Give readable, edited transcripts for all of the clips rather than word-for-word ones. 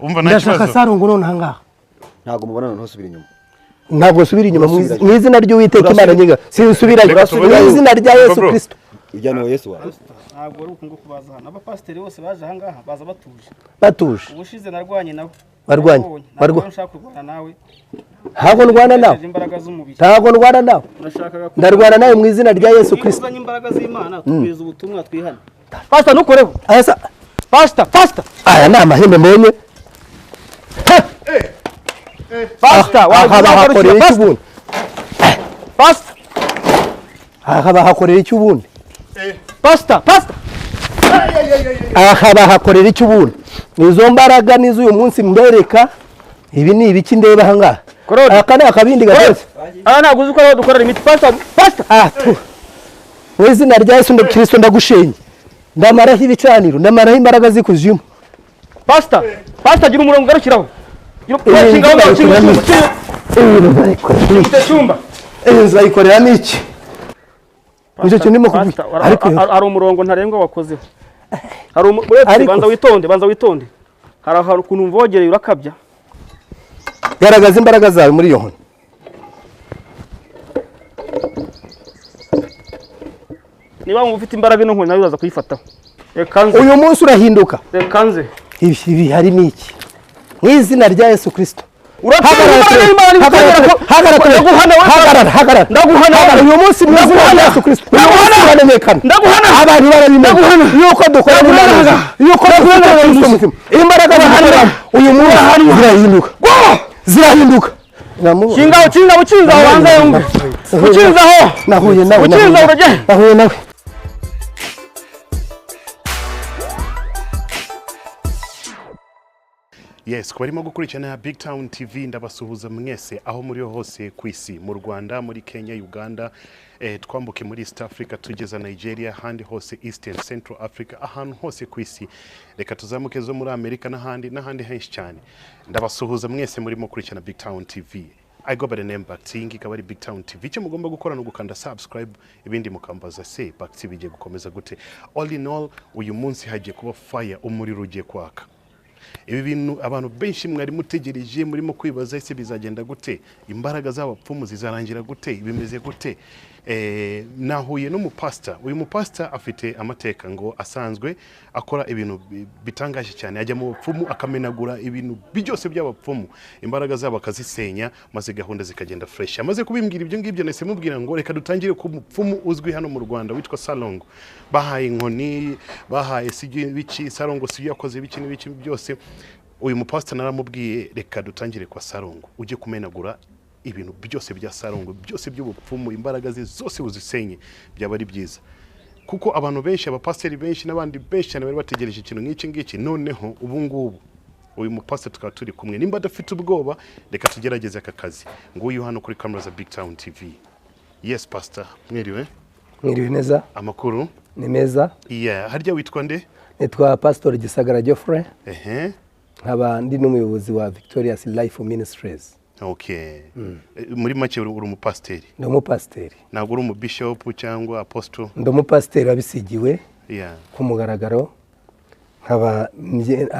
Umva, nta Ndashaka kibazo. Sarongo none ahangaha. Ntabwo mubonana, ntusubire inyuma. Ntabwo nsubira inyuma mu Urasubirayo. izina ry'Uwiteka Imana nyinga, sinsubirayo. Reka Mu tubone. izina rya Yesu Bro. Kristo. Ujyana uwo Yesu wawe. Ntabwo ari uku nguku baza hano. Abapasiteri bose baje ahangaha baza batuje. Batuje. Ubushize narwanye nabo. Warwanye? Narababonye. Ntabwo nshaka kurwana nawe. Ntabwo ndwana nawe. Nkoresheje imbaraga z'umubiri. Ntabwo ndwana nawe. Nashakaga ko Ndarwana nawe mu izina rya Yesu niba Kristo. uzanye imbaraga z'Imana, tubwiriza ubutumwa, twihane. Pasita, ntukoreho. Aya sa- Pasita, pasita. Aya ni amahembe mbonye. Ha! Pasita, Aha bahakorera iki ubundi? Pasita. Aha bahakorera iki ubundi? Pasita, pasita. Aha bahakorera iki ubundi? Izo mbaraga nizo uyu munsi mbereka. Ibi ni ibiki ndeba aha ngaha? Claude. Aka ni akabindi gatetse. Aha ntabwo uzi ko ariho dukorera imiti. Pasita, pasita. Ah, tu. Mu izina rya Yesu Kristo ndagushenye, ndamaraho ibicaniro, ndamaraho imbaraga z'ikuzimu. Pasita, pasita, gira umurongo ugarukiraho. Iyi Gira nzu umurongo, bayikoreramo iki? Iyi nzu bayikoreramo iki? icyo cyumba. Iyi nzu bayikoreramo iki? Nicyo kintu ndimo kuvuga. Pasita, Ariko hari umurongo ntarengwa wakozeho. Hari uretse Ariko- banza witonde, banza witonde. Hari ahantu ukuntu umvogereye urakabya. Garagaza imbaraga zawe muri iyo nkoni. Niba wumva ufite imbaraga, ino nkoni nawe uraza kuyifataho. Reka nze. Uyu munsi urahinduka. Reka nze. Ibi harimo iki? Mu izina rya Yesu Kristo. Uratanga imbaraga y'Imana. Hagarara, hagarara, Ndaguhana wowe. hagarara, hagarara. Ndaguhana. Hagarara. Uyu munsi mu izina rya Yesu Kristo, uyu munsi uramenyekana. Ndaguhana. Abantu barabimenya yuko dukora Ndaguhana. imana, yuko dukora Kristo muzima. Imbaraga dukorera uyu munsi zirahinduka, zirahinduka. Kingaho, kingaho, ukinzaho, banza yumve. Ukinzaho. Nahuye nawe. Ukinzaho urajya. Nahuye nawe. Yes, ku barimo gukurikirana Big Town TV, ndabasuhuza mwese aho muri hose ku isi, mu Rwanda, muri Kenya, Uganda, twambuke muri East Africa tugeza Nigeria, ahandi hose, East and Central Africa, ahantu hose ku isi. Reka tuzamuke zo muri Amerika n'ahandi n'ahandi henshi cyane. Ndabasuhuza mwese murimo gukurikirana Big Town TV. I go by the name Bakti, iyi ikaba ari Big Town TV. Icyo mugomba gukora ni ugukanda subscribe, ibindi mukambaza se Bakti bigiye gukomeza gute. All in all, uyu munsi hagiye kuba fire, umuriro ugiye kwaka. Ibi bintu abantu benshi mwari mutegereje, murimo kwibaza: ese bizagenda gute? Imbaraga z'abapfumu zizarangira gute? Bimeze gute? Nahuye n'umupasita. Uyu mupasita afite amateka, ngo asanzwe akora ibintu bitangaje cyane. Ajya mu bapfumu akamenagura ibintu byose by'abapfumu, imbaraga zabo akazisenya, maze gahunda zikagenda fresh. Amaze kubimbwira ibyo ngibyo, nahise mubwira ngo reka dutangire ku mupfumu uzwi hano mu Rwanda witwa Salongo. Bahaye inkoni, bahaye sijui biki Salongo, sijui yakoze biki n'ibiki byose. Uyu mupasita naramubwiye: reka dutangire kwa Salongo, ujye kumenagura ibintu byose bya Salongo, byose by'ubupfumu, imbaraga ze zose uzisenye. Byaba ari byiza kuko abantu benshi, abapasiteri benshi n'abandi benshi cyane bari bategereje ikintu nk'iki ngiki. Noneho ubu ngubu uyu mupasiteri tukaba turi kumwe, nimba adafite ubwoba, reka tugerageze aka kazi. Nguyu hano kuri kamera za Big Town TV. Yes, pastor, mwiriwe. Mwiriwe neza. Amakuru? Ni meza. Yeah, harya witwa nde? Nitwa Pastor Gisagara Geoffrey, Ehe. nkaba ndi n'umuyobozi wa Victorious Life Ministries. Okay. Muri make uri umupasiteri? Ndi umupasiteri. Ntabwo uri umubishopu cyangwa apostle? Ndi umupasiteri wabisigiwe ku mugaragaro, nkaba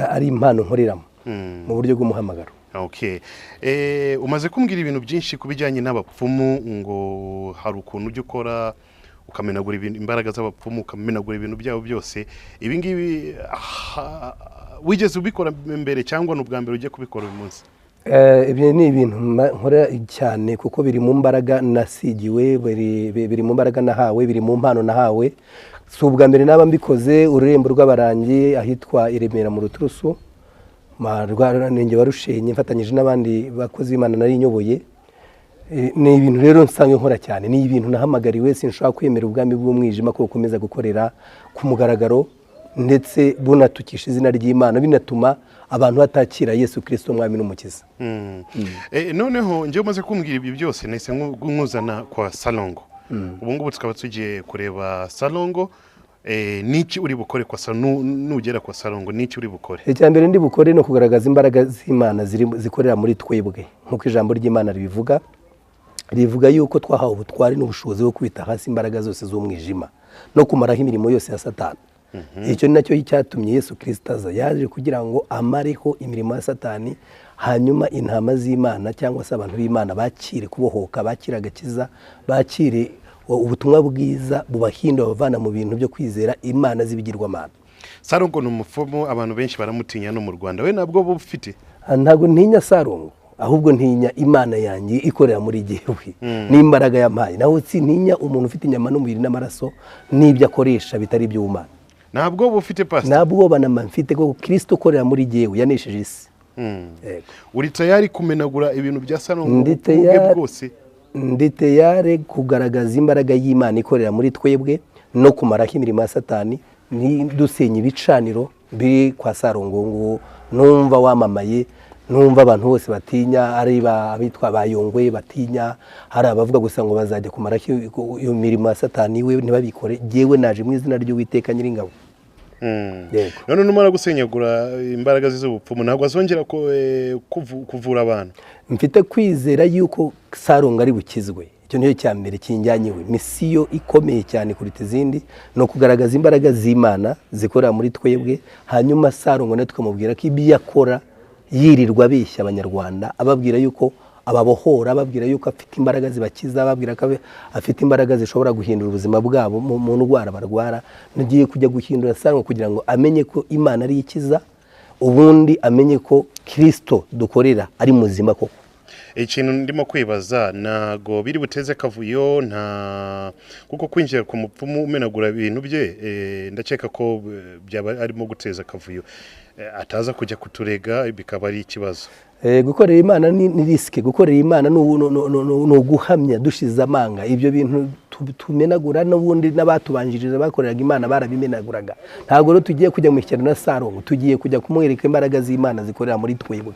ari impano nkoreramo mu buryo bw'umuhamagaro. Okay. Umaze kumbwira ibintu byinshi ku bijyanye n'abapfumu, ngo hari ukuntu ujya ukora ukamenagura ibintu, imbaraga z'abapfumu, ukamenagura ibintu byabo byose. Ibi ngibi wigeze ubikora mbere cyangwa ni ubwa mbere ugiye kubikora uyu munsi? Ibyo ni ibintu nkora cyane kuko biri mu mbaraga nasigiwe, biri mu mbaraga nahawe, biri mu mpano nahawe. Si ubwa mbere naba mbikoze. Ururembo rw'Abarangi ahitwa i Remera mu Ruturusu, ninjye warushenye mfatanyije n'abandi bakozi b'Imana nari nyoboye. Ni ibintu rero nsanzwe nkora cyane, ni ibintu nahamagariwe. Sinshobora kwemera ubwami bw'umwijima ko bukomeza gukorera ku mugaragaro, ndetse bunatukisha izina ry'Imana, binatuma abantu batakira Yesu Kirisito Umwami n'Umukiza. Noneho njyewe umaze kumbwira ibyo byose, nahise nkuzana kwa Salongo. Ubu ngubu tukaba tugiye kureba Salongo. Niki uri bukore kwa nugera kwa Salongo, niki uri bukore? Icya mbere ndi bukore ni ukugaragaza imbaraga z'Imana zikorera muri twebwe, nk'uko ijambo ry'Imana ribivuga. Rivuga yuko twahawe ubutware n'ubushobozi bwo kwita hasi imbaraga zose z'umwijima no kumaraho imirimo yose ya Satani. Icyo ni nacyo cyatumye Yesu Kristo aza, yaje kugira ngo amareho imirimo ya Satani, hanyuma intama z'Imana cyangwa se abantu b'Imana bakire kubohoka, bakire agakiza, bakire ubutumwa bwiza bubahindura bavana mu bintu byo kwizera imana z'ibigirwamana. Sarongo ni umupfumu, abantu benshi baramutinya no mu Rwanda. We nabwo bufite? Ntabwo ntinya Sarongo, ahubwo ntinya Imana yanjye ikorera muri jyewe n'imbaraga yampaye. Naho sintinya umuntu ufite inyama n'umubiri n'amaraso n'ibyo akoresha bitari iby'ubumana. Ntabwo bufite pastor? Ntabwo banama mfite, kuko Kristo ukorera muri jyewe yanesheje isi. Uri tayari kumenagura ibintu bya Sarongo bwose? Ndi tayari kugaragaza imbaraga y'Imana ikorera muri twebwe no kumaraho imirimo ya Satani, dusenya ibicaniro biri kwa Sarongo ngo numva wamamaye, numva abantu bose batinya, ari abitwa bayongwe batinya, hari abavuga gusa ngo bazajya kumara iyo mirimo ya Satani we ntibabikore. Jyewe naje mu izina ry'Uwiteka Nyiringabo. None numara gusenyagura imbaraga z'ubupfumu ntabwo azongera kuvura abantu? Mfite kwizera yuko Sarongo ari bukizwe. Icyo niyo cya mbere kinjyanyiwe. Misiyo ikomeye cyane kuruta izindi no kugaragaza imbaraga z'Imana zikorera muri twebwe, hanyuma Sarongo natwe tukamubwira ko ibyo akora yirirwa abeshya abanyarwanda, ababwira yuko ababohora, ababwira yuko afite imbaraga zibakiza, ababwira ko afite imbaraga zishobora guhindura ubuzima bwabo mu ndwara barwara. Ngiye kujya guhindura Sarongo kugira ngo amenye ko Imana ari ikiza, ubundi amenye ko Kristo dukorera ari muzima koko. Ikintu ndimo kwibaza, ntago biri buteze kavuyo, nta kuko kwinjira ku mupfumu umenagura ibintu bye, ndakeka ko byaba arimo guteza kavuyo, ataza kujya kuturega bikaba ari ikibazo. Gukorera Imana ni risike, gukorera Imana ni uguhamya dushize amanga. Ibyo bintu tumenagura n'ubundi n'abatubanjirije bakoreraga Imana barabimenaguraga. Ntabwo rero tugiye kujya mu ishyano na Sarongo, tugiye kujya kumwereka imbaraga z'Imana zikorera muri twebwe.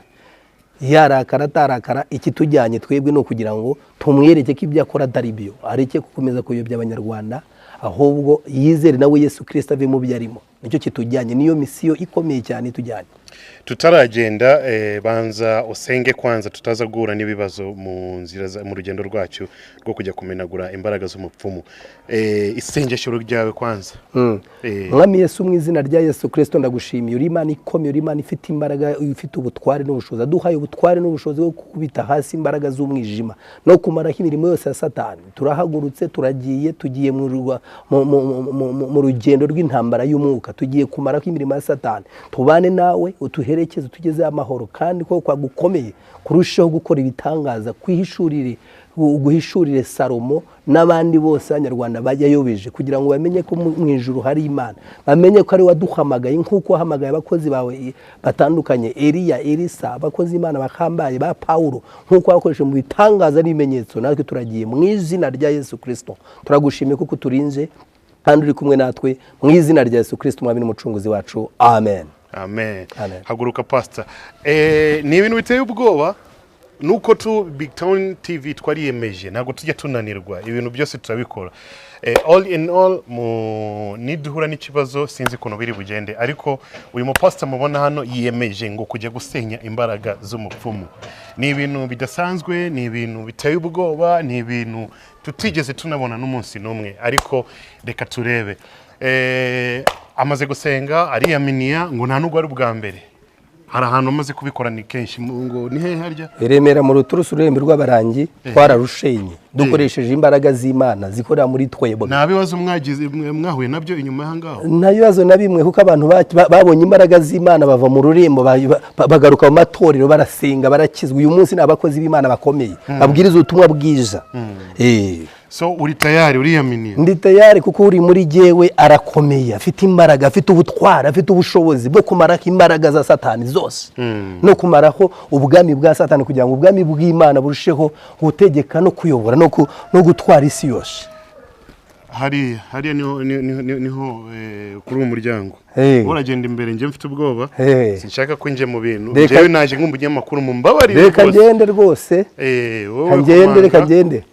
Yarakara atarakara, ikitujyanye twebwe ni ukugira ngo tumwereke ko ibyo akora atari byo, areke gukomeza kuyobya abanyarwanda, ahubwo yizere nawe Yesu Kristo ave mu byo arimo. Nicyo kitujyanye, niyo misiyo ikomeye cyane itujyanye. Tutaragenda banza usenge kwanza, tutaza guhura n'ibibazo mu nzira mu rugendo rwacu rwo kujya kumenagura imbaraga z'umupfumu. Isengesho ryawe kwanza. Mwami Yesu, mu izina rya Yesu Kristo ndagushimiye, uri Imana ikomeye, uri Imana ifite imbaraga, ifite ubutware n'ubushobozi. Duhaye ubutware n'ubushobozi bwo gukubita hasi imbaraga z'umwijima no kumaraho imirimo yose ya Satani. Turahagurutse, turagiye, tugiye mu rugendo rw'intambara y'umwuka, tugiye kumaraho imirimo ya Satani. Tubane nawe, utuherekeze, tugeze amahoro, kandi ko kwagukomeye kurushaho gukora ibitangaza, kwihishurire guhishurire Salomo n'abandi bose abanyarwanda bayayobeje, kugira ngo bamenye ko mu ijuru hari Imana, bamenye ko ari waduhamagaye nk'uko wahamagaye abakozi bawe batandukanye, Eliya, Elisa, abakozi Imana bakambaye ba Paulo, nk'uko wakoresheje mu bitangaza n'ibimenyetso. Natwe turagiye mu izina rya Yesu Kristo, turagushimiye kuko turinze kandi uri kumwe natwe, mu izina rya Yesu Kristo Umwami n'Umucunguzi wacu, amen. Amen. Haguruka pastor. Ni ibintu biteye ubwoba nuko tu Big Town TV twariyemeje, ntabwo tujya tunanirwa, ibintu byose turabikora. All in all, niduhura n'ikibazo sinzi ukuntu biri bugende, ariko uyu mupastor mubona hano yiyemeje ngo kujya gusenya imbaraga z'umupfumu. Ni ibintu bidasanzwe, ni ibintu biteye ubwoba, ni ibintu tutigeze tunabona n'umunsi n'umwe, ariko reka turebe. Amaze gusenga ariyaminiya ngo nta nubwo ari ubwa mbere, hari ahantu amaze kubikora ni kenshi. Ngo ni hehe harya? Remera mu ruturusu, ururembo rw'abarangi, twararushenye dukoresheje imbaraga z'Imana zikorera muri twebwe. Nta bibazo mwagize mwahuye nabyo inyuma y'aha ngaho? Nta bibazo na bimwe, kuko abantu babonye imbaraga z'Imana bava mu rurembo bagaruka mu matorero, barasenga, barakizwa. Uyu munsi ni abakozi b'Imana bakomeye babwiriza ubutumwa bwiza. So uri tayari, uriyaminiye? Ndi tayari, kuko uri muri jyewe arakomeye, afite imbaraga, afite ubutware, afite ubushobozi bwo kumaraho imbaraga za Satani zose no kumaraho ubwami bwa Satani, kugira ngo ubwami bw'Imana burusheho gutegeka no kuyobora no gutwara isi yose. Hariya niho kuri uwo muryango. Uragenda imbere, njye mfite ubwoba, sinshaka ko njye mu bintu. Njyewe naje nk'umunyamakuru, mumbabarire. Reka ngende rwose. Reka ngende.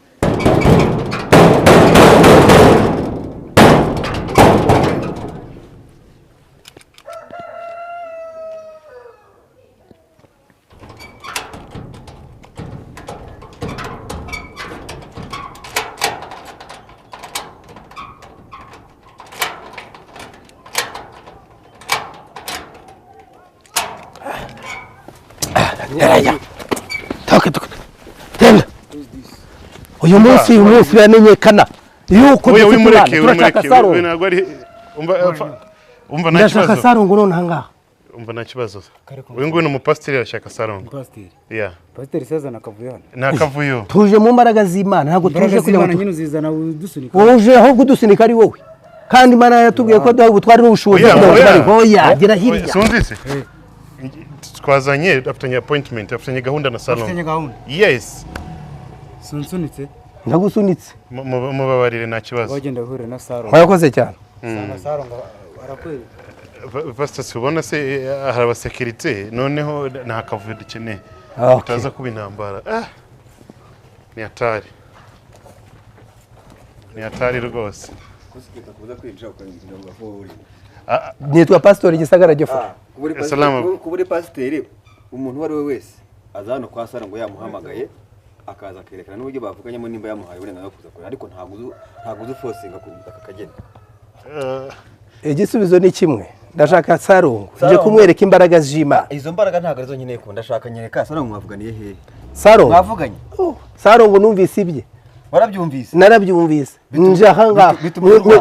Teraya. Toka toka. Tenda. Uyu munsi biramenyekana yuko Oya, dufite Imana. wimureke Turashaka wimureke Sarongo. we ntabwo ari umva nta Ndashaka kibazo. Sarongo none ahangaha. Umva nta kibazo. Uyu nguyu ni umupasiteri arashaka Sarongo. Pasiteri. Yeah. Pasiteri sazana akavuyo hano. Nta kavuyo. Tuje mu mbaraga z'Imana, ntabwo tuje Imbaraga kugira ngo z'Imana nyine uzizana udusunika. Uje ahubwo udusunika ari wowe. Kandi Imana yaratubwiye ko duhawe ubutware n'ubushobozi. Oya, oya. Oya, gera hirya. Sinumvise? Twazanye afitanye appointment, afitanye gahunda na Sarongo. Afitanye gahunda. Yes. Sunsunitse. Ndagusunitse. Mubabarire nta kibazo. Wagenda uhure na Sarongo. Mwakoze cyane. Sanga Sarongo arakwereka. Pastor si ubona se hari abasekirite noneho nta kavuyo dukeneye. Okay. Utaza kuba intambara. Ni hatari. Ni hatari rwose. Nitwa Pastor Gisagara Geoffrey. Kuba uri pasiteri umuntu uwo ari we wese aza hano kwa Sarongo yamuhamagaye akaza akerekana n'uburyo bavuganyemo nimba yamuhaye uburenganzira bwo kuza kureba, ariko ntabwo uzi ufosinga aka kageni. Igisubizo ni kimwe. Ndashaka Sarongo nje kumwereka imbaraga z'Imana. Izo mbaraga ntabwo arizo nkeneye kuba ndashaka nyereka Sarongo mwavuganiye hehe? Sarongo mwavuganye? Sarongo numvise ibye. Warabyumvise? Narabyumvise. Nje ahangaha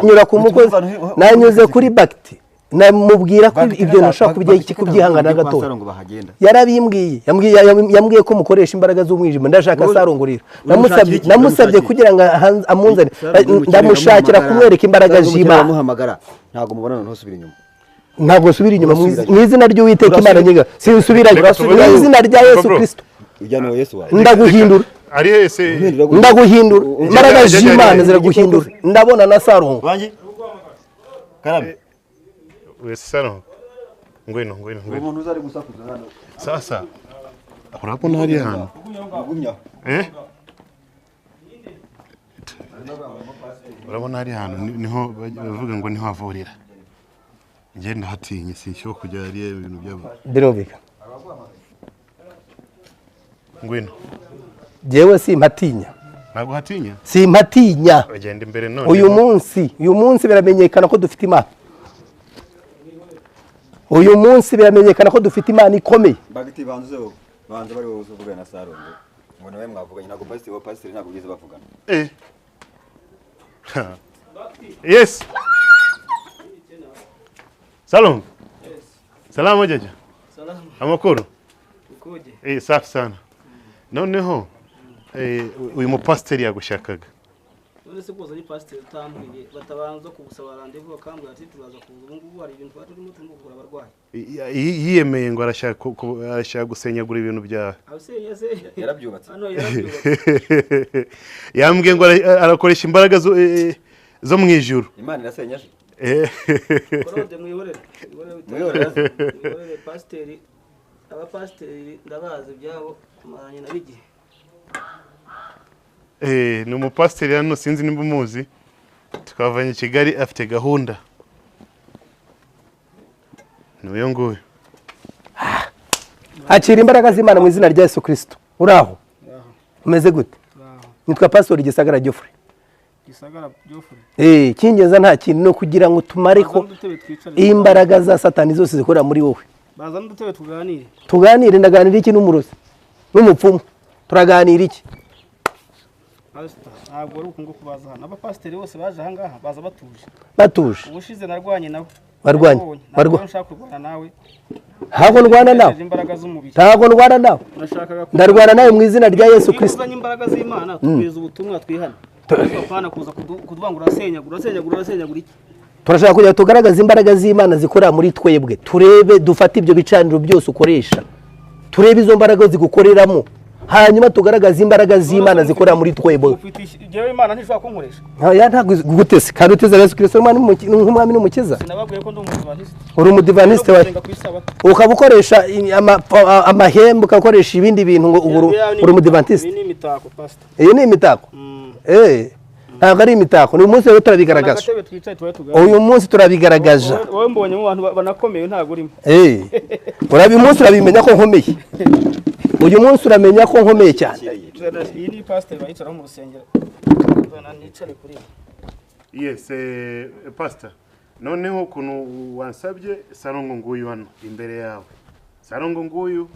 nyura ku mukozi nanyuze kuri Bakiti namubwira ko ibyo ntashobora kubyihangana gato. Yarabimbwiye, yambwiye ko mukoresha imbaraga z'umwijima. Ndashaka Sarongo rero. Namusabye kugira ngo amunzane, ndamushakira kumwereka imbaraga z'Imana. Ntabwo mubona noneho subira inyuma. Ntabwo subira inyuma mu izina ry'Uwiteka Imana nyiga. Sinsubirayo mu izina rya Yesu Kristo. Ndaguhindura. Ari hese ndaguhindura. Imbaraga z'Imana ziraguhindura. Ndabona na Sarongo. Karame. Wese Sarongo. Ngwino ngwino ngwino. Umuntu uzari gusakuza hano. Sasa. Urabona hari hano. Urabona hari hano niho bavuga ngo niho avurira. Nge ndahatinye sinshobora kujya hariya ibintu byabo. Birumvikana. Ngwino. Jewe simpatinya. Ntabwo hatinya? Simpatinya. Bagenda imbere none. Uyu munsi biramenyekana ko dufite Imana. Uyu munsi biramenyekana ko dufite Imana ikomeye. Bagiti banze banze bari wowe uvugana na Sarongo. Ngo nawe mwavuganye ntabwo pasiteri wa pasiteri ntabwo ugeze bavugana. Yes. Sarongo. Yes. Salama jaja. Salama. Amakuru? Ukoje? Safi sana. Noneho uyu mupasiteri yagushakaga. None se kuza ari pasiteri utambwiye batabanza kugusaba rendez-vous bakambwira ati turaza kuza ubu ngubu hari ibintu twari turimo turimo kuvura abarwayi. Yiyemeye ngo arashaka gusenyagura ibintu byawe. Yarabyubatse. Hano yarabyubatse. Yambwiye ngo arakoresha imbaraga zo mu ijuru. Imana irasenyaje. Korode mwihorere. Mwihorere pasiteri. Abapasiteri ndabazi ibyabo tumaranye na bigihe. Ni umupasiteri hano sinzi nimba umuzi. Twavanye Kigali afite gahunda. Ni uyu nguyu. Akira imbaraga z'Imana mu izina rya Yesu Kristo. Uraho? Umeze gute? Nitwa Pastor Gisagara Geoffrey. Gisagara Geoffrey. Kingeza nta kintu no kugira ngo tumare ko imbaraga za Satani zose zikorera muri wowe. Bazana udutebe tuganire. Tuganire, ndaganira iki n'umurozi? N'umupfumu. Turaganira iki? Pastor, ntabwo ari ukungo kubaza hano. Abapasiteri bose baje aha ngaha baza batuje. Batuje. Ubushize narwanye nabo. Barwanye. Barwanye. Nshaka kurwana nawe. Ntabwo ndwana nawe. Ntabwo ndwana nawe. Ndarwana nawe mu izina rya Yesu Kristo. Uzanye imbaraga z'Imana tubwiza ubutumwa twihana. Apana kuza kuduvangura urasenyagura urasenyagura urasenyagura iki? Turashaka kugira tugaragaze imbaraga z'Imana zikorera muri twebwe. Turebe dufate ibyo bicaniro byose ukoresha. Turebe izo mbaraga zigukoreramo. Hanyuma tugaragaze imbaraga z'Imana zikorera muri twebwe. Jewe Imana ntishobora kunkoresha. Ya ntabwo gutese kandi uteze Yesu Kristo nk'umwami n'umukiza. Sinababwiye ko ndi umudivaniste. Uri umudivaniste wawe. Ukaba ukoresha amahembe ukakoresha ibindi bintu ngo uri umudivaniste. Iyi ni imitako pastor. Iyi ni imitako. Ntabwo ari imitako. Uyu munsi rero turabigaragaza. Uyu munsi turabigaragaza. Wowe mbonye mu bantu banakomeye ntabwo urimo. Urabi munsi urabimenya ko nkomeye. Uyu munsi uramenya ko nkomeye cyane. Iyi ni pastor bayicaraho mu rusengero. Nicare kuri. Yes, pastor. Noneho ukuntu wansabye Sarongo nguyu hano imbere yawe. Sarongo nguyu.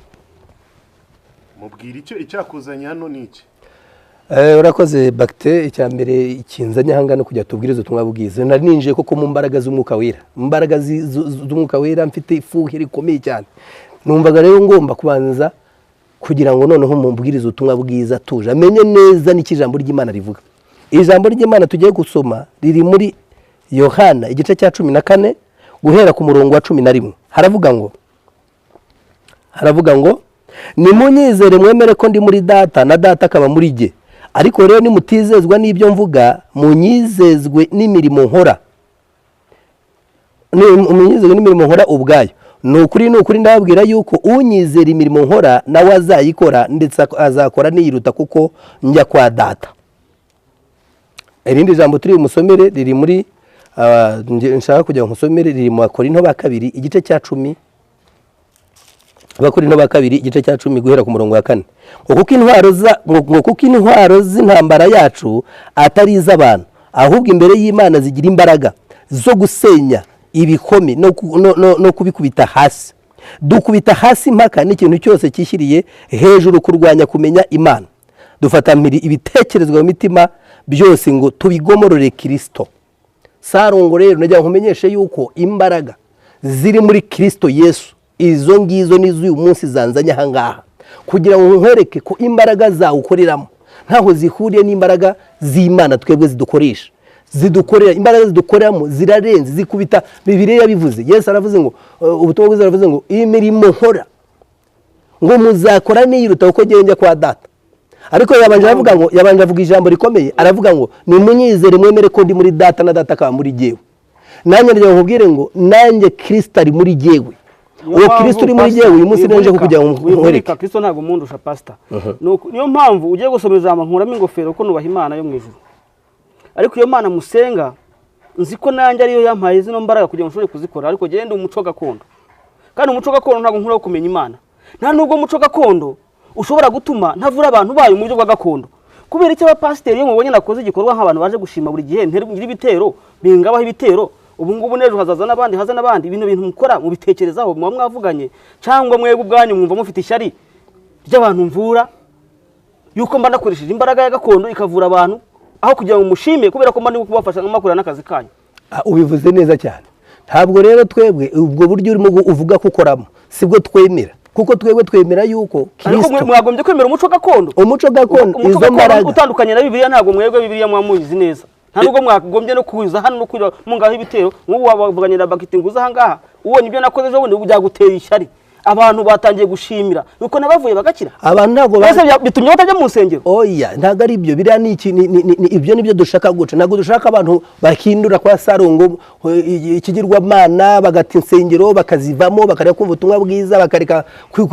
Mubwira icyo icyakuzanye hano ni iki. Urakoze Bagite. Icya mbere ikinzanye aha ngaha no kujya tubwiriza ubutumwa bwiza. Nari ninjiye koko mu mbaraga z'umwuka wera, mu mbaraga z'umwuka wera, mfite ifuhe rikomeye cyane. Numvaga rero ngomba kubanza kugira ngo noneho mubwirize ubutumwa bwiza tuje, amenye neza n'icyo ijambo ry'Imana rivuga. Ijambo ry'Imana tugiye gusoma riri muri Yohana igice cya 14 guhera ku murongo wa 11. Haravuga ngo nimunyizere mwemere ko ndi muri Data na Data akaba muri jye. Ariko rero nimutizezwa n'ibyo mvuga, munyizezwe n'imirimo nkora. Munyizezwe n'imirimo nkora ubwayo. Ni ukuri, ni ukuri, ndababwira yuko unyizera imirimo nkora nawe azayikora, ndetse azakora niyiruta, kuko njya kwa Data. Irindi jambo turi bumusomere riri muri nshaka kugira ngo nkusomere riri mu Bakorinto ba kabiri igice cya 10. Abakorinto ba kabiri igice cya 10 guhera ku murongo wa 4, ngo kuko intwaro z'intambara yacu atari iz'abantu, ahubwo imbere y'Imana zigira imbaraga zo gusenya ibihome no kubikubita hasi. Dukubita hasi impaka n'ikintu cyose cyishyiriye hejuru kurwanya kumenya Imana, dufata mpiri ibitekerezwa mu mitima byose ngo tubigomorore Kirisito. Sarongo, rero nagira ngo nkumenyeshe yuko imbaraga ziri muri Kirisito Yesu, izo ngizo n'iz'uyu munsi zanzanye aha ngaha kugira ngo nkwereke ko imbaraga zawe ukoreramo ntaho zihuriye n'imbaraga z'Imana twebwe zidukoresha, zidukorera. Imbaraga zidukoreramo zirarenze, zikubita. Bibiliya yabivuze, Yesu aravuze ngo ubutumwa bwiza aravuze ngo imirimo nkora ngo muzakora niyiruta, kuko ngewe njya kwa Data. Ariko yabanje aravuga ngo, yabanje avuga ijambo rikomeye, aravuga ngo nimunyizere mwemere ko ndi muri Data na Data akaba muri jyewe. Nanjye ndagira ngo nkubwire ngo nanjye Kirisito ari muri jyewe. Uwo Kirisito uri muri jyewe uyu munsi nije kugira ngo nkwereke. Kristo ntabwo mundusha, pastor. Niyo mpamvu ugiye gusoma ijambo nkuramo ingofero, ko nubaha Imana yo mu ijuru. Ariko iyo Mana musenga, nzi ko nanjye ariyo yampaye zino mbaraga kugira ngo nshobore kuzikora. Ariko genda umuco gakondo, kandi umuco gakondo ntabwo nkuraho kumenya Imana. Nta nubwo umuco gakondo ushobora gutuma ntavura abantu bayo mu buryo bwa gakondo. Kubera icyo abapasiteri iyo mubonye nakoze igikorwa nk'abantu baje gushima, buri gihe ngira ibitero bingabaho ibitero. Ubu ngubu n'ejo hazaza n'abandi, haza n'abandi. Ibintu bintu mukora mubitekerezaho, muba mwavuganye, cyangwa mwebwe ubwanyu mwumva mufite ishyari ry'abantu mvura, yuko mba nakoresheje imbaraga ya gakondo ikavura abantu, aho kugira ngo mushime kubera ko mba ndi kubafasha nkamakora n'akazi kanyu? Ubivuze neza cyane. Ntabwo rero twebwe ubwo buryo urimo uvuga ko ukoramo sibwo twemera, kuko twebwe twemera yuko Ariko Kirisito mwagombye kwemera umuco gakondo. Umuco gakondo, Umuco izo gakondo mbaraga utandukanye na Bibiliya. Ntabwo mwebwe Bibiliya muba muyizi neza. Nta nubwo mwagombye no kuza hano no kwira mungaho ibitero. Nk'ubu wabavuganye na Bagiti ngo uze aha ngaha, ubonye ibyo nakoze ejo bundi byagutera ishyari. Abantu batangiye gushimira yuko nabavuye bagakira. Abantu ntabwo Mbese bitumye batajya mu nsengero? Oya, ntabwo ari ibyo. Biriya ni iki ibyo nibyo dushaka guca. Ntabwo dushaka abantu bahindura kwa Sarongo ikigirwamana, bagata insengero bakazivamo, bakareka kumva ubutumwa bwiza, bakareka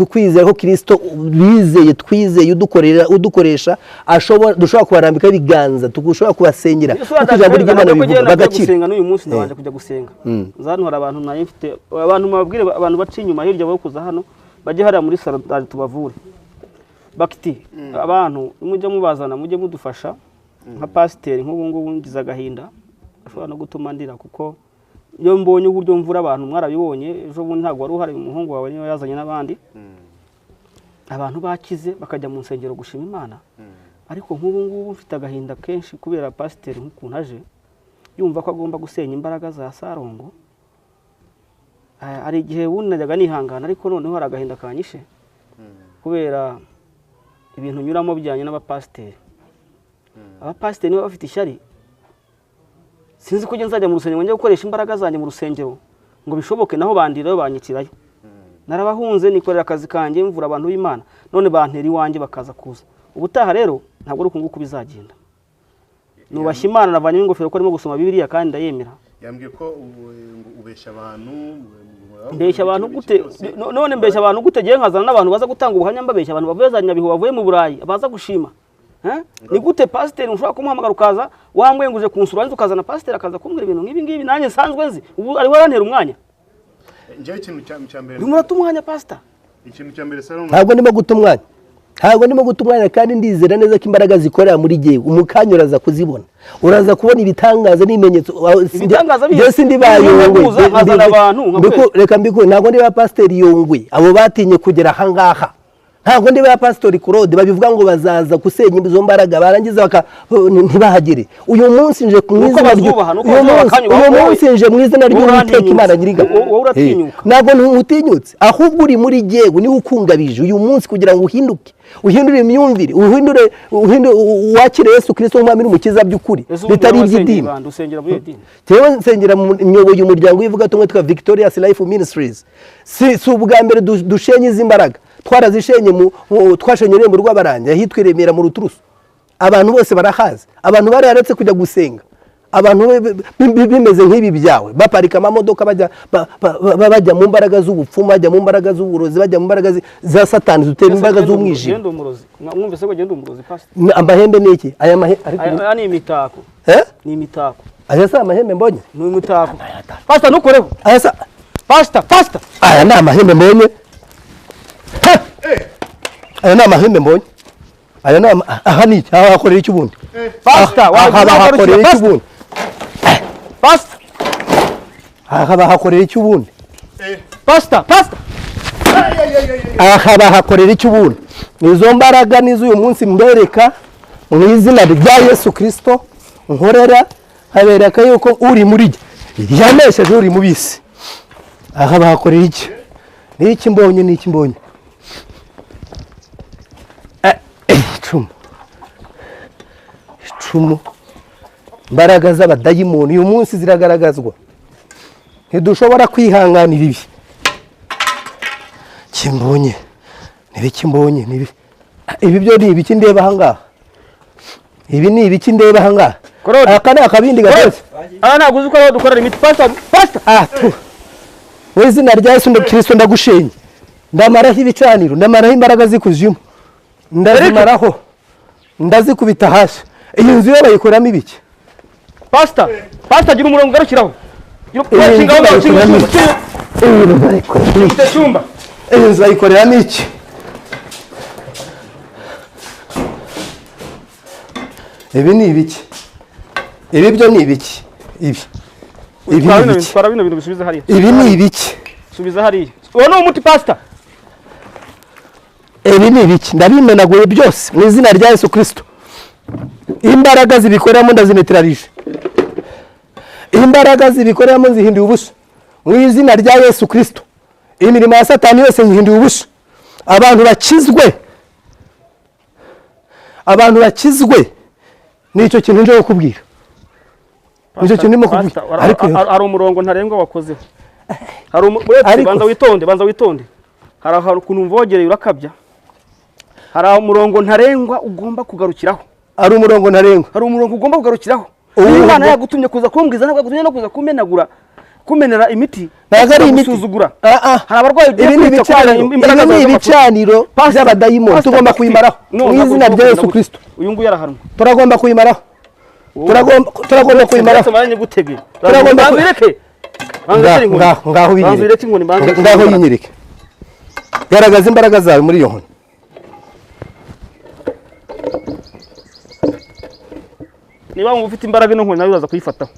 kwizera ko Kirisito bizeye, twizeye, udukorera, udukoresha, ashobora, dushobora kubarambikaho ibiganza, dushobora kubasengera kuko ijambo ry'Imana bivuga, bagakira. Gusenga n'uyu munsi ndabanje kujya gusenga, nzantwara abantu nayo mfite. Abantu mubabwire, abantu baca inyuma hirya bo kuza hano, bajye hariya muri salo ndaje tubavure. Bakiti abantu mujye mubazana, mujye mudufasha nka pasiteri. Nk'ubu ngubu ngize agahinda ashobora no gutuma ndira, kuko iyo mbonye uburyo mvura abantu, mwarabibonye ejo bundi, ntabwo wari uhari, umuhungu wawe niwe yazanye n'abandi, abantu bakize bakajya mu nsengero gushima Imana. Ariko nk'ubu ngubu mfite agahinda kenshi kubera pasiteri nk'ukuntu aje yumva ko agomba gusenya imbaraga za Sarongo. Hari igihe ubundi najyaga nihangana, ariko noneho hari agahinda kanyishe kubera ibintu nyuramo bijyanye n'abapasiteri. Abapasiteri niba bafite ishyari, sinzi ko nzajya mu rusengero ngo njye gukoresha imbaraga zanjye mu rusengero ngo bishoboke. Naho bandirayo, banyitirayo. Narabahunze, nikorera akazi kanjye, mvura abantu b'Imana, none bantera iwanjye bakaza kuza. Ubutaha rero ntabwo ari uku nguku bizagenda. Nubashye Imana, navanyemo ingofero ko arimo gusoma Bibiliya kandi ndayemera. Yambwiye ko ngo ubeshya abantu. Mbeshya abantu gute? None mbeshya abantu gute? Giye nkazana n'abantu baza gutanga ubuhamya, mbabeshya abantu bavuye za Nyabihu, bavuye mu Burayi, baza gushima. Eh? Ni gute pasiteri ushobora kumuhamagara ukaza wamwenguje kunsura, warangiza ukazana pasiteri akaza kumbwira ibintu nk'ibi ngibi nanjye nsanzwe nzi? Ubu ariho arantera umwanya. Njyewe ikintu cya mbere Urimo urata umwanya, pasita. Ikintu cya mbere, Sarongo, Ntabwo ndimo guta umwanya, ntabwo ndimo guta umwanya, kandi ndizera neza ko imbaraga zikorera muri jyewe umukanya uraza kuzibona, uraza kubona ibitangaza n'ibimenyetso. Ibitangaza bihe? Njye sindi ba Yongwe. Nkuza, nkazana abantu, nkakwereka. Reka mbikure, ntabwo ndi ba pasiteri Yongwe, abo batinye kugera ahangaha. Ntabwo ndi ba Pasitori Claude babivuga ngo bazaza gusenya izo mbaraga, barangiza ntibahagere. Uyu munsi nje mu Nuko izina bazubaha, nuko uyu bazubaha munsi bakanyubaha, uyu wowe- munsi nje mu izina wowe ry'Uwiteka uratinyutse. Imana Nyiringabo. Wowe uratinyuka. Ntabwo ntutinyutse, ahubwo uri muri jyewe niwe ukungabije uyu munsi kugira ngo uhinduke, uhindure imyumvire, uhindure wakire Yesu Kristo nk'umwami n'umukiza by'ukuri, Ese ubundi bitari wowe wasengeye iby'idini. bande? Usengera muri iyo dini? Jewe nsengera nyoboye umuryango w'ivugabutumwa witwa Victorious Life Ministries. Si ubwa mbere dushenye izi mbaraga, twarazishenye twashenye irembo rw'Abarangi ahitwa i Remera mu Ruturusu. Abantu bose barahazi, abantu bararetse kujya gusenga, abantu bimeze nk'ibi byawe, baparika amamodoka bajya bajya mu mbaraga z'ubupfumu, bajya mu mbaraga z'uburozi, bajya mu mbaraga za Satani zitera imbaraga z'umwijima. Genda umurozi. Mwumvise ko genda umurozi, pastor? Amahembe ni iki? Aya mahembe ariko Aya ni imitako. Eh? Ni imitako. Aya si amahembe mbonye? Ni imitako. Pastor, ntukoreho. Aya si Pastor, pastor. Aya ni amahembe mbonye. Ha! Aya ni amahembe mbonye. Aya ni aha ni iki? Aha hakorera iki ubundi? Pastor, Aha wagira bahakorera iki pastor. ubundi? Pastor, Aha bahakorera iki ubundi? pastor, pastor. Aha bahakorera iki ubundi? Nizo mbaraga nizo uyu munsi mbereka mu izina rya Yesu Kristo nkorera, nkabereka yuko uri muri jye yanesheje uri mu bisi. Aha bahakorera iki? Ni iki mbonye? Ni iki mbonye? Icumu, icumu, imbaraga z'abadayimoni uyu munsi ziragaragazwa. Ntidushobora kwihanganira ibi. Kimbonye nibiki mbonye? Nibi ibi byo ni ibiki ndeba aha ngaha? Ibi ni ibiki ndeba aha ngaha? Claude. Aka ni akabindi gatetse. Aha ntabwo uzi ko ariho dukorera imiti. Pastor, pastor. Ah, tu. Mu izina rya Yesu Kristo ndagushenye, ndamaraho ibicaniro, ndamaraho imbaraga z'ikuzimu, ndazimaraho, ndazikubita hasi. Iyi nzu yo bayikoramo ibiki? Pastor, pastor, gira umurongo ugarukiraho. Gira Iyi shinga nzu aho ngaho, shinga, bayikoramo shinga, iki? shinga. Iyi nzu bayikoramo iki? Ufite icyumba. Iyi nzu bayikoreramo iki? Ibi ni ibiki? Ibi byo ni ibiki? Ibi ibi Twara ni bino bintu, ibiki? twara bino bintu bisubize hariya. Ibi ni ibiki? Subiza hariya. Uwo ni umuti, pastor. Ibi ni ibiki? Ndabimenaguye byose mu izina rya Yesu Kristo. Imbaraga zibikoreramo ndazimeterarije, imbaraga zibikoreramo zihinduye ubusa mu izina rya Yesu Kristo. Imirimo ya Satani yose yihinduye ubusa. Abantu bakizwe, abantu bakizwe. Nicyo kintu nje kukubwira, nicyo kintu ndimo Pastor, kubwira. Ariko hari umurongo ntarengwa wakozeho. Hari uretse Ariko- banza witonde, banza witonde. Hari ahantu ukuntu mvogereye urakabya. Hari umurongo ntarengwa ugomba kugarukiraho. Ari umurongo ntarengwa. Hari umurongo ugomba kugarukiraho. Uwo Niba Imana murongo- yagutumye kuza kumbwiza, ntabwo yagutumye no kuza kumenagura, kumenera imiti. Ntabwo ari imiti. Gusuzugura. Ah, ah. Hari abarwayi ugiye Ibi ni kwica kubera ibicaniro, imbaraga ibi ni zawe z'amafuti. ibicaniro Pastor, by'abadayimoni, Pastor, tugomba kuyimaraho No, mu ntabwo izina ugomba rya Yesu kugenda Kristo. gutya. Uyu nguyu arahanwa. Turagomba kuyimaraho, turagomba kuyimaraho. Uretse maranye gutege. Turagomba Banza uyireke. Banza Ngaho ureke inkoni. ngaho ngaho Banza yinyereke. ureke inkoni, banza ureke Ngaho inkoni. yinyereke. Garagaza imbaraga zawe muri iyo nkoni. Niba wumva ufite imbaraga ino nkoni nawe uraza kuyifataho.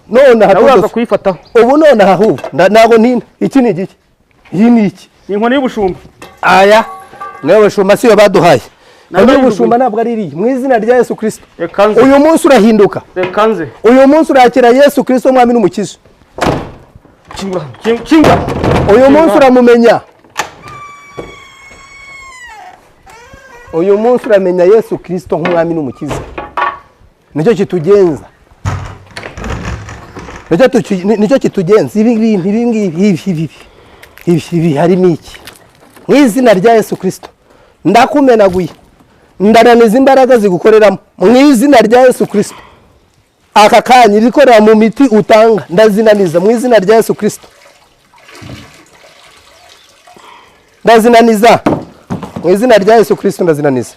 None aha Nawe uraza tudoze. kuyifataho. Ubu none aha ahubwo ntabwo ntina. Iki ni igiki? Iyi ni iki? Ni inkoni y'ubushumba. Aya niyo bushumba, siyo baduhaye. Ntabwo Niyo ari bushumba, ntabwo ari iriya. Mu izina rya Yesu Kristo, Reka nze. uyu munsi urahinduka, Reka nze. uyu munsi urakira Yesu Kristo umwami n'umukiza. Kingura. Kingura. Uyu munsi uramumenya, uyu munsi uramenya Yesu Kristo nk'umwami n'umukiza. Nicyo kitugenza, nicyo kitugenza. Ibi bintu, ibi ngibi, ibi ibi ibi ibi harimo iki? Mu izina rya Yesu Kristo ndakumenaguye, ndananiza imbaraga zigukoreramo mu izina rya Yesu Kristo. Aka kanya irikorera mu miti utanga ndazinaniza mu izina rya Yesu Kristo, ndazinaniza mu izina rya Yesu Kristo, ndazinaniza,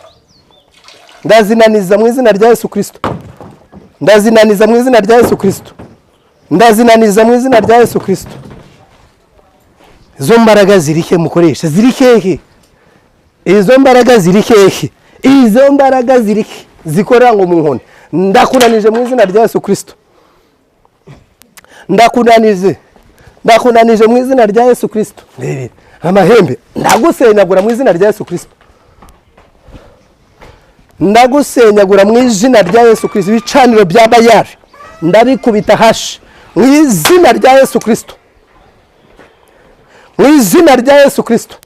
ndazinaniza mu izina rya Yesu Kristo, ndazinaniza mu izina rya Yesu Kristo, ndazinaniza mu izina rya Yesu Kristo. Izo mbaraga ziri he mukoresha? Ziri hehe? Izo mbaraga ziri hehe? Izo mbaraga ziri he zikorera ngo mu nkoni? Ndakunanije mu izina rya Yesu Kristo, ndakunanije, ndakunanije mu izina rya Yesu Kristo. Ndebera Amahembe ndagusenyagura mu izina rya Yesu Kristo. Ndagusenyagura mu izina rya Yesu Kristo. Ibicaniro bya Bayali ndabikubita hashi mu izina rya Yesu Kristo. Mu izina rya Yesu Kristo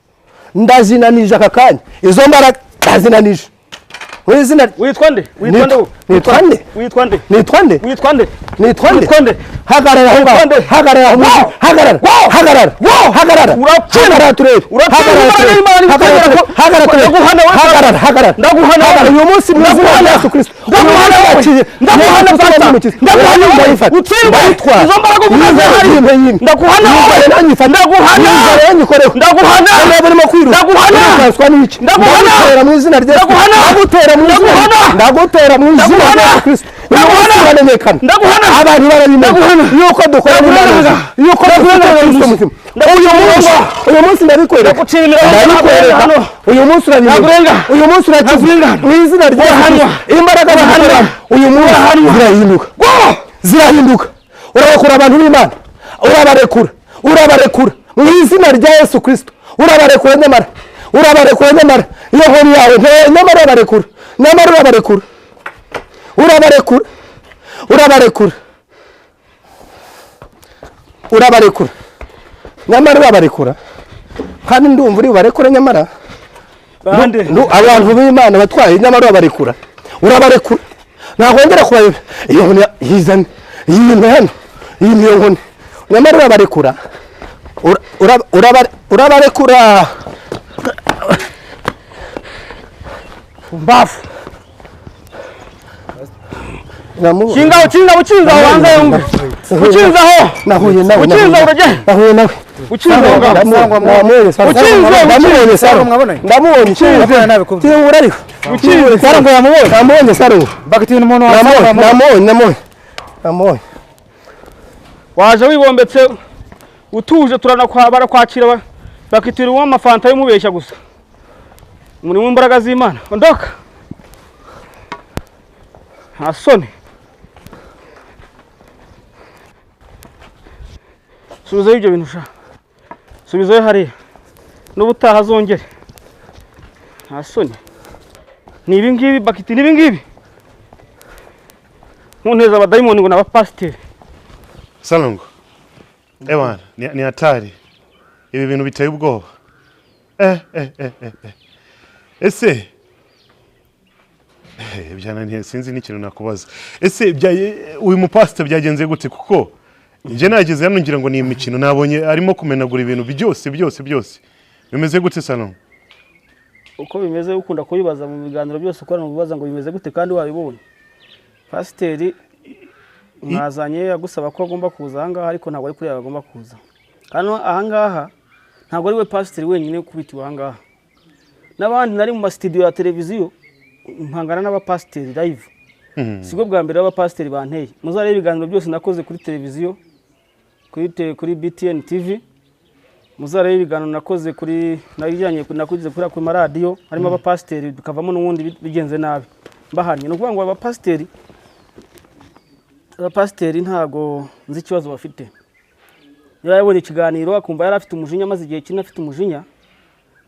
ndazinanije aka kanya izo mbaraga ndazinanije mu izina. Witwa nde? Witwa nde? Nitwa nde? Witwa nde? Nitwa nde? Witwa nde? Nitwa nde? Witwa nde? Hagarara aho ngaho. Hagarara aho ngaho. Hagarara. Hagarara. Hagarara. Hagarara turebe. Urapfira Hagarara imbaraga turebe. y'Imana Hagarara igutegera turebe. ko- Hagarara turebe. Ndaguhana wowe. Hagarara. Hagarara. Ndaguhana wowe. Hagarara. Uyu munsi mu izina rya Yesu Kristo. Ndaguhana wowe. Ndaguhana. Ndaguhana Ndaguhana. Pastor. Ndaguhana wowe. Ndayifata. Utsindwe. Ndayitwara. Izo mbaraga uvuga zihari. Yimpe, yimpe. Ndaguhana wowe. Yizere nanyifate. Ndaguhana. Yizere yanyikoreho. Ndaguhana. Niba urimo kwiruka. Ndaguhana. Urirukanswa n'iki? Ndaguhana. Ndagutera mu izina rya Yesu. Ndaguhana. Ndagutera mu izina. Ndaguhana. Ndagutera mu izina rya Ndaguhana. Yesu Kristo. Uyu munsi Ndaguhana. uramenyekana. Ndaguhana. Abantu barabimenya yuko dukora n'Imana, yuko dufite Kristo muzima. Uyu munsi ndabikwereka, Ndagucira imirongo, ndabikwereka. hano. Uyu munsi urabimenya, Ndakurenga. uyu munsi urakizwa mu izina rya Yesu Kristo. Imbaraga zikorera uyu munsi zirahinduka, zirahinduka. Urabarekura abantu b'Imana, urabarekura, urabarekura mu izina rya Yesu Kristo. Urabarekura nyamara, urabarekura nyamara iyo nkuru yawe nyamara urabarekura, nyamara urabarekura, urabarekura, urabarekura, urabarekura nyamara urabarekura. Kandi ndumva uri bubarekure nyamara. Bande. Abantu b'Imana batwaye nyamara urabarekura, urabarekura. Ntabwo wongera kubayobya. Iyo nkoni yizane, iyi hano, iyi niyo nkoni. Nyamara urabarekura, urabarekura. Mbafu. Namubonye. Kinga ukinga ukinga wanze yumve. Ukinzaho. Nahuye nawe. Ukinza urajya. Nahuye nawe. Ukinza ngaho. Namubonye Saro. Ukinze, Ndamubonye Saro. Mwabonanye? Ndamubonye. Mwabonanye nabikubwiye. Kingura ariko. Ukinze. Saro ngo yamubonye. Namubonye Saro. Bagitinya umuntu wa Namubonye. Namubonye. Namubonye. Namubonye. Waje wibombetse utuje turanakwa barakwakira bakitira uwo amafanta y'umubeshya gusa. Muri mu mbaraga z'Imana. Ondoka. Nta soni. Subizayo ibyo bintu sha. Subizayo hariya. N'ubutaha azongere. Nta soni. Ni ibi ngibi bakiti, ni ibi ngibi. Nkunteza abadayimoni ngo n'abapasiteri. Salongo. Ewana, ni hatari. Ibi bintu biteye ubwoba. Ese byananiye sinzi n'ikintu nakubaza. Ese uyu mupasiteri byagenze gute? Kuko njye nageze hano ngira ngo ni imikino, nabonye arimo kumenagura ibintu byose byose byose. Bimeze gute Salongo? Uko bimeze ukunda kubibaza mu biganiro byose ukora mu bibaza ngo bimeze gute kandi wabibonye. Pasiteri mwazanye agusaba ko agomba kuza aha ngaha, ariko ntabwo ari kuri agomba kuza. Hano aha ngaha ntabwo ari we pasiteri wenyine ukubitiwe aha ngaha. N'abandi nari mu masitudiyo ya televiziyo mpangana n'abapasiteri live. Sibwo bwa mbere abapasiteri banteye. Muzarebe ibiganiro byose nakoze kuri televiziyo, kuri BTN TV. Muzarebe ibiganiro nakoze kuri nabijyanye nakoze kuri ku maradiyo harimo abapasiteri bikavamo n'ubundi bigenze nabi. Mbahanye. Ni ukuvuga ngo abapasiteri ntago nzi ikibazo bafite. Niba yabonye ikiganiro akumva yari afite umujinya, amaze igihe kinini afite umujinya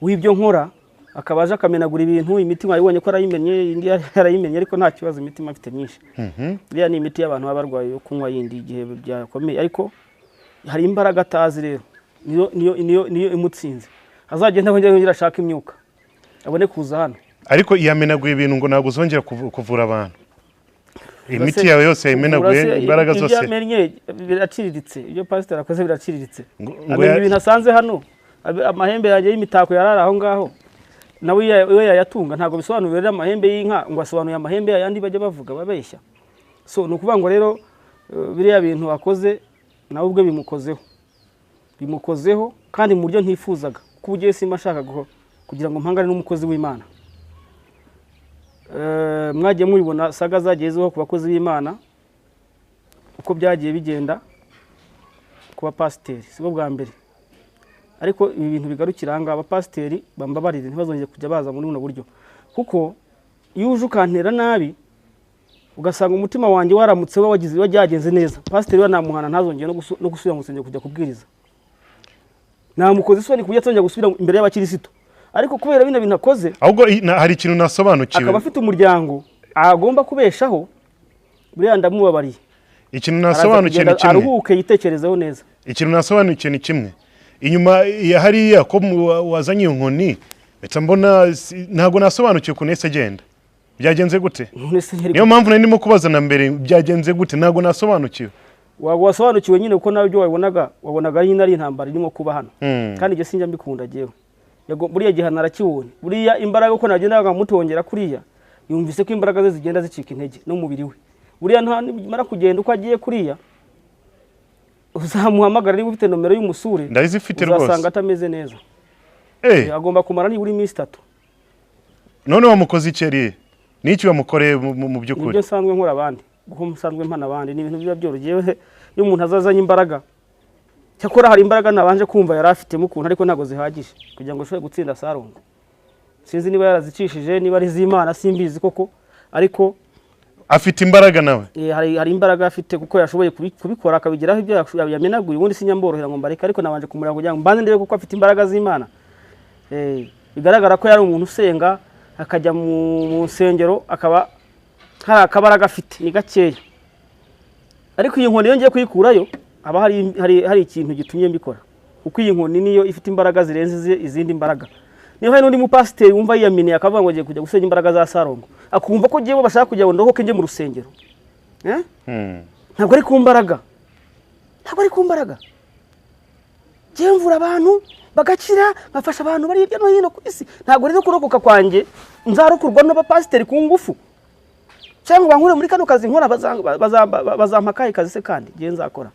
w'ibyo nkora, akaba aje akamenagura ibintu, imitima yabonye ko arayimenye, indi yarayimenye, ariko nta kibazo, imitima afite myinshi. Iriya ni imiti y'abantu baba barwaye yo kunywa yindi igihe byakomeye, ariko hari imbaraga atazi rero niyo imutsinze. Azagenda yongera ashaka imyuka abone kuza hano. Ariko yamenaguye ibintu ngo ntabwo uzongera kuvura abantu. Imiti yawe yose yayimenaguye, imbaraga zose. Ibyo yamennye biraciriritse, ibyo pasiteri akoze biraciriritse. Amenya ibintu asanze hano, amahembe yanjye y'imitako yarari aho ngaho, nawe we yayatunga. Ntabwo bisobanuye rero amahembe y'inka ngo asobanuye amahembe yayandi bajya bavuga babeshya. So ni ukuvuga ngo rero biriya bintu akoze nawe ubwe bimukozeho, bimukozeho kandi mu buryo ntifuzaga, kuko ugiye simba ashaka kugira ngo mpangane n'umukozi w'Imana. Mwagiye mubibona saga zagezeho ku bakozi b'Imana uko byagiye bigenda ku bapasiteri, sibwo bwa mbere. Ariko ibi bintu bigarukira aha ngaha, abapasiteri bambabarire ntibazongere kujya baza muri buno buryo, kuko iyo uje ukantera nabi ugasanga umutima wanjye waramutse wagize byagenze neza, pasiteri we namuhana ntazongere no gusubira mu rusengero kujya kubwiriza. Namukoze isoni ku buryo atazongera gusubira imbere y'abakirisitu, ariko kubera bino bintu akoze, Ahubwo hari ikintu nasobanukiwe. akaba afite umuryango agomba kubeshaho, buriya ndamubabariye. Ikintu Araza nasobanukiwe ni kugenda kimwe. aruhuke, yitekerezeho neza. Ikintu nasobanukiwe ni kimwe. Inyuma ya hariya ko wazanye iyo nkoni, mpita mbona ntabwo nasobanukiwe ukuntu yahise agenda. Byagenze gute? None se Niyo mpamvu nari ndimo kubaza na mbere, byagenze gute? Ntabwo nasobanukiwe. Waba wasobanukiwe nyine, kuko nawe ibyo wabonaga, wabonaga ari nyine ari intambara irimo kuba hano. Kandi ibyo sinjya mbikunda jyewe. Yego, buriya gihano arakibonye. Buriya imbaraga uko nagendaga mutongera kuriya, yumvise ko imbaraga ze zigenda zicika intege n'umubiri we. Buriya nta nimara kugenda uko agiye kuriya, uzamuhamagara niba ufite nomero y'umusure, Ndayizifite rwose. uzasanga atameze neza. Agomba kumara nibura iminsi 3. None wamukoze iki yariye? Niki wamukoreye mu by'ukuri? Nibyo nsanzwe nkora abandi, kuko nsanzwe mpana abandi, ni ibintu biba byoroshye. Iyo umuntu azazanye imbaraga, cyakora hari imbaraga nabanje kumva yari afitemo ukuntu, ariko ntabwo zihagije kugira ngo ashobore gutsinda Sarongo. Sinzi niba yarazicishije, niba ari iz'Imana, simbizi koko, ariko Afite imbaraga nawe. Hari imbaraga afite, kuko yashoboye kubikora akabigeraho ibyo yamenaguye. Ubundi sinyamborohera ngo mbareke, ariko nabanje kumureba kugira ngo mbanze ndebe kuko afite imbaraga z'Imana. Bigaragara ko yari umuntu usenga, akajya mu nsengero, akaba hari akabaraga afite, ni gakeya. Ariko iyi nkoni iyo ngiye kuyikurayo, haba hari ikintu gitumye mbikora, kuko iyi nkoni niyo ifite imbaraga zirenze izindi mbaraga. Niba hari n'undi mupasiteri wumva yiyaminiye akavuga ngo agiye kujya gusenya imbaraga za Sarongo, akumva ko ngewe bashaka kugira ngo ndohoke njye mu rusengero, Ntabwo ari ku mbaraga, ntabwo ari ku mbaraga. Ngewe mvura abantu bagakira, nkafasha abantu bari hirya no hino ku isi. Ntabwo rero kurokoka kwanjye nzarokorwa n'abapasiteri ku ngufu, cyangwa bankure muri kano kazi nkora, bazampa akahe kazi se kandi ngewe nzakora?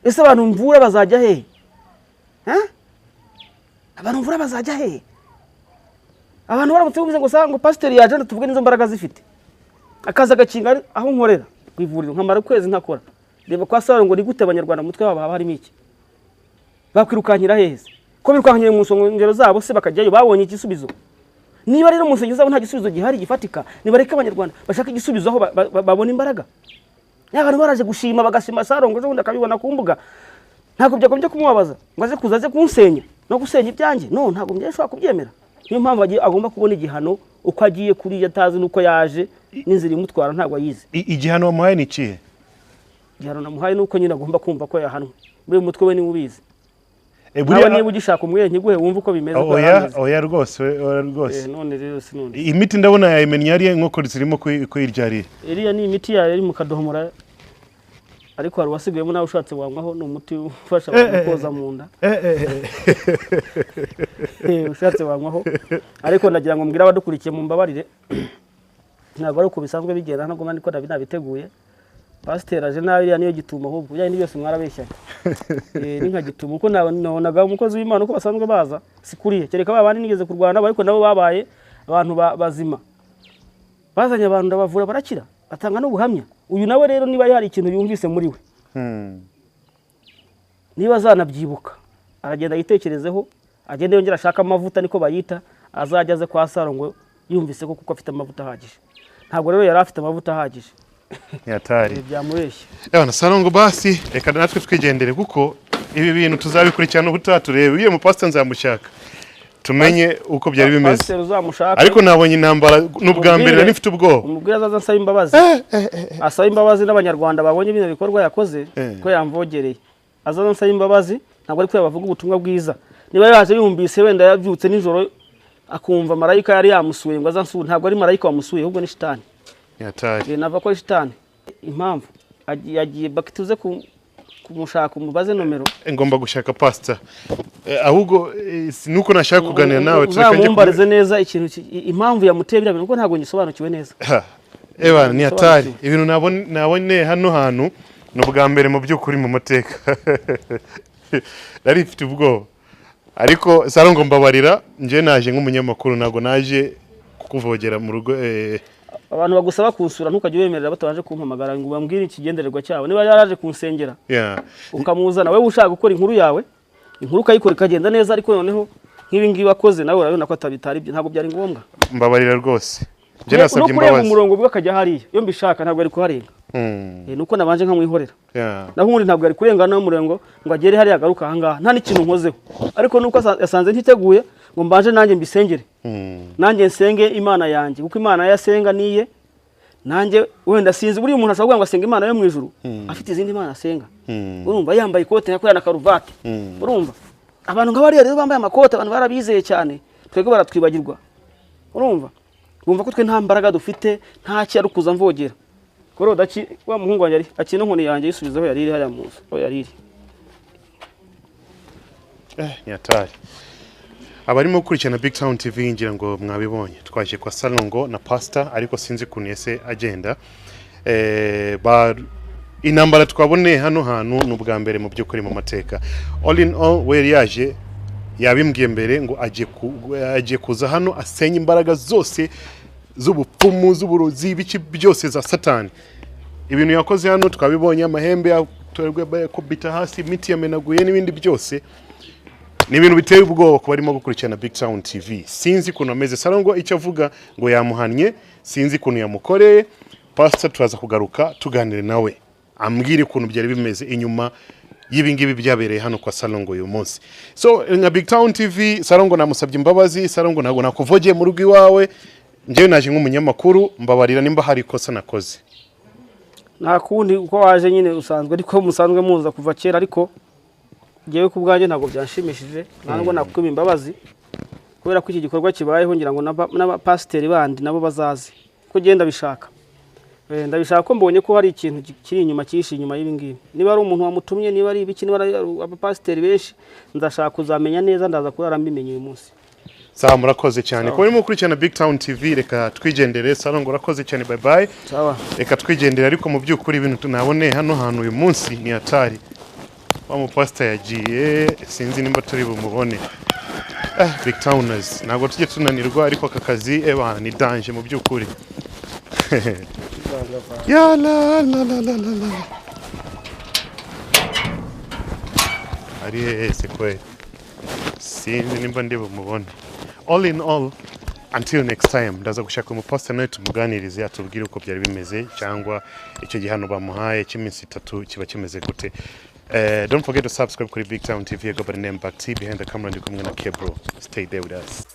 Ese abantu mvura bazajya hehe? Abantu mvura bazajya hehe? Abantu baramutse bumvise ngo ngo pasiteri yaje, tuvuge n'izo mbaraga zifite, akaza agakinga aho nkorera ku ivuriro, nkamara ukwezi ntakora. Reba kwa Sarongo, ni gute abanyarwanda mu mutwe wabo haba harimo iki? Bakwirukankira hehe se? Ko birukankira mu nsengero zabo se bakajyayo, babonye igisubizo? Niba rero mu nsengero zabo nta gisubizo gihari gifatika, nibareke abanyarwanda bashaka igisubizo aho babona imbaraga. Abantu baraje gushima, bagashima Sarongo, ejo bundi akabibona ku mbuga, ntabwo byagombye kumubabaza ngo aze kuza aze kunsenya no gusenya ibyanjye. No, ntabwo ngiye kubyemera. Niyo mpamvu agomba kubona igihano uko agiye kuriya, atazi nuko yaje n'inzira imutwara ntabwo ayizi. Igihano wamuhaye ni ikihe? Igihano namuhaye nuko nyine agomba kumva ko yahanwe. Muri mutwe we niwe ubizi. Nawe niba ugishaka umwere ntiguhe wumve uko bimeze. Oya, oya rwose, oya rwose. None rero sinone. Imiti ndabona yayimennye ari inkoko zirimo kuyirya ari. Iriya ni imiti yayo iri mu kadohomora, ariko hari uwasigayemo nawe ushatse wanywaho, ni umuti ufasha abantu koza mu nda. Ushatse wanywaho, ariko ndagira ngo mbwire abadukurikiye mu mbabarire, ntabwo ari uko bisanzwe bigenda, ntabwo niko nabiteguye. Pasiteri aje nabi, iriya niyo gituma, ahubwo bijyanye n'ibyo byose mwarabeshyaga. Ni nka gituma, kuko nabonaga umukozi w'Imana uko basanzwe baza si kuriya, kereka ba bandi nigeze kurwana, ariko nabo babaye abantu bazima, bazanye abantu ndabavura barakira, batanga n'ubuhamya. Uyu nawe rero niba hari ikintu yumvise muri we, niba azanabyibuka, aragenda yitekerezeho, agende yongera ashaka amavuta, niko bayita, azajya aze kwa Sarongo yumvise ko kuko afite amavuta ahagije. Ntabwo rero yari afite amavuta ahagije. Yatari. Byamubeshye. Ebana Sarongo, basi reka natwe twigendere, kuko ibi bintu tuzabikurikirana ubutaha, turebe uyu mupasiteri nzamushaka tumenye uko byari bimeze. Pasiteri uzamushaka. Ariko nabonye intambara n'ubwa mbere nari mfite ubwoba. Umubwire azaza ansaba imbabazi. Asaba imbabazi n'abanyarwanda babonye bino bikorwa yakoze, ko yamvogereye. Azaza ansaba imbabazi, ntabwo ari ko yabavuga ubutumwa bwiza. Niba yaje yumvise wenda yabyutse nijoro akumva marayika yari yamusuye ngo azansure, ntabwo ari marayika wamusuye, ahubwo ni shitani. Yatari. Nava ko ari shitani. Impamvu yagiye bakituze kumushaka umubaze nomero. Ngomba gushaka pastor. Ahubwo nuko nashaka kuganira nawe, tuzamumbarize neza ikintu impamvu yamuteye biriya bintu, kuko ntabwo ngisobanukiwe neza. Ebana ni hatari. Ibintu nabone hano hantu ni ubwa mbere mu by'ukuri mu mateka. Nari mfite ubwoba. Ariko Sarongo mbabarira, nje naje nk'umunyamakuru, ntabwo naje kukuvogera mu rugo. Abantu bagusaba kunsura ntukajye wemerera batabanje kumpamagara ngo bambwire ikigendererwa cyabo. Niba yaraje kunsengera, ukamuzana wewe ushaka gukora inkuru yawe, inkuru ukayikora ikagenda neza, ariko noneho nk'ibi ngibi wakoze nawe urabona ko atabitari, ntabwo byari ngombwa. Mbabarira rwose. Nje nasabye imbabazi. No kurenga umurongo bwe akajya hariya, iyo mbishaka ntabwo ari kuharenga. Nuko nabanje nkamwihorera. Naho ubundi ntabwo ari kurengana n'umurengo ngo agere hariya agaruka ahangaha nta n'ikintu nkozeho, ariko nuko yasanze ntiteguye ngo mbanje nanjye mbisengere, nanjye nsenge Imana yanjye, kuko Imana yasenga niye nanjye wenda sinzi. Buriya umuntu ashobora kuvuga ngo asenga Imana yo mu ijuru afite izindi mana asenga, urumva yambaye ikote nka kuriya na karuvati, urumva abantu nka bariya rero bambaye amakote abantu barabizeye cyane, twebwe baratwibagirwa, urumva bumva ko twe nta mbaraga dufite, nta cyo ari kuza mvogera. Koro daki wa muhungu wanjye ari akina inkoni yanjye yisubizaho yari iri hariya mu nzu aho yari iri. Ni hatari. Abarimo gukurikirana Big Town TV ngira ngo mwabibonye, twaje kwa Salongo na Pastor, ariko sinzi ukuntu yese agenda. Intambara twaboneye hano hantu ni ubwa mbere mu by'ukuri mu mateka. All in all, we yari yaje yabimbwiye mbere ngo agiye kuza hano asenye imbaraga zose z'ubupfumu, z'uburozi, ibiki byose za Satani. Ibintu yakoze hano twabibonye, amahembe yakubita hasi, imiti yamenaguye n'ibindi byose. Ni ibintu biteye ubwoba ku barimo gukurikirana Big Town TV. Sinzi ukuntu ameze Salongo, icyo avuga ngo yamuhannye, sinzi ukuntu yamukoreye. Pastor turaza kugaruka tuganire nawe ambwire ukuntu byari bimeze inyuma y'ibi ngibi byabereye hano kwa Salongo uyu munsi. So nka Big Town TV, Salongo namusabye imbabazi. Salongo, ntabwo nakuvogeye mu rugo iwawe, njyewe naje nk'umunyamakuru, mbabarira nimba hari ikosa nakoze. Nta kundi, uko waje nyine usanzwe, ariko musanzwe muza kuva kera, ariko ngewe ku bwanjye ntabwo byanshimishije, nta nubwo nakwima imbabazi kubera ko iki gikorwa kibayeho, ngira ngo n'abapasiteri bandi nabo bazaze, ko genda ndabishaka. Ndabishaka ko mbonye ko hari ikintu kiri inyuma, cyihishe inyuma y'ibi ngibi, niba ari umuntu wamutumye, niba ari ibiki, niba ari abapasiteri benshi, ndashaka kuzamenya neza, ndaza kurara mbimenye uyu munsi. Sawa, murakoze cyane kuba urimo gukurikirana Big Town TV. Reka twigendere. Salongo, urakoze cyane, bye bye. Sawa. Reka twigendere, ariko mu by'ukuri ibintu tunaboneye hano hantu uyu munsi ni hatari. Wa mupasita yagiye, sinzi nimba turi bumubone. Big Towners, ntabwo tujye tunanirwa, ariko aka kazi eba ni danger mu by'ukuri. Ya la la la la la la, ari hehe se kweli? Sinzi nimba ndi bumubone. All in all, until next time, ndaza gushaka umupasita nawe tumuganirize, atubwire uko byari bimeze, cyangwa icyo gihano bamuhaye cy'iminsi 3 kiba kimeze gute. Don't forget to subscribe kuri Big Town TV. Go by the name Bakti, behind the camera ndi kumwe na Kebro. Stay there with us.